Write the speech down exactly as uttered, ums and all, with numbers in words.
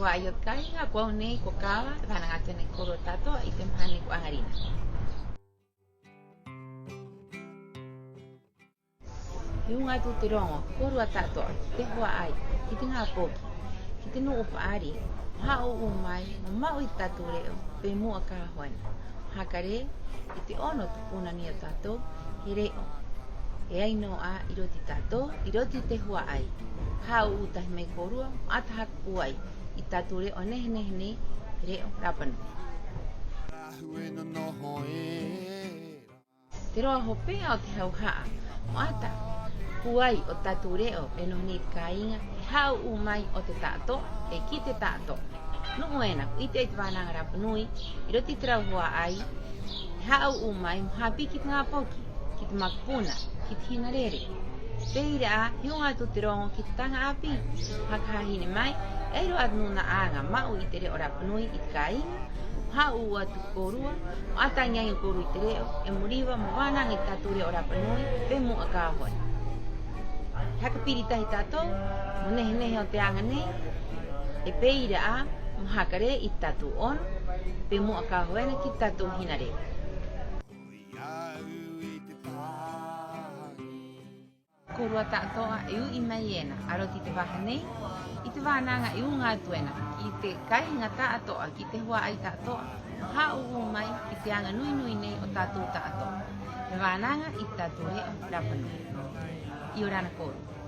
Hua'ai o te kāiŋa, ko au nei ko Kava, e vānaŋa atu ena ki a kōrua ta'ato'a i te mahana nei ko 'aŋa rinā. He uŋa atu te roŋo ki a kōrua ta'ato'a, ki te hua'ai, ki te ŋā poki, ki te nu'u pa'ari mo hā'ū'ū mai mo ma'u i te tātou re'o pe mu'a ka oho ena. Mo haka rē i te 'ono tupuna nei o tātou he re'o. E ai nō 'ā 'i roto i a tātou, 'i roto i te hua'ai, ka hā'ū'ū tahi mai kōrua mo 'ata haka pūai i te tātou re'o nehe-nehe nei, te re'o rapa nui. Te roa hope'a o te hauha'a mo 'ata pūai o te tātou re'o e noho nei i te kāiŋa, he hā'ū'ū mai o te ta'ato'a 'e ki te ta'ato'a. Nu'u ena ko 'ite 'ā i te vānaŋa rapa nui 'i roto i te rau hua'ai, he hā'ū'ū mai mo hāpī ki te ŋā poki, ki te makupuna, ki te hinarere. Pē ira 'ā, he uŋa atu te roŋo ki te taŋa 'āpī, haka hāhine mai, e ai rō 'ā te nūna'a aŋa ma'u i te re'o rapa nui i te kāiŋa, mo hā'ū'ū atu kōrua mo 'ata aŋi-aŋi o kōrua i te re'o, 'e mo riva mo vānaŋa i te tātou re'o rapa nui pe mu'a ka oho ena. He haka piri tahi tātou mo nehe-nehe o te aŋa nei, 'e pē ira 'ā mo haka rē i te tātou 'ono pe mu'a ka oho ena ki te tātou hinarere. Kōrua ta'ato'a e u'i mai ena a roto i te vaha nei i te vānaŋa e uŋa atu ena ki te kāiŋa ta'ato'a, ki te hua'ai ta'ato'a, mo hā'ū'ū mai ki te aŋa nui-nui nei o tātou ta'ato'a, he vānaŋa i te tātou re'o rapa nui. 'Iorana kōrua.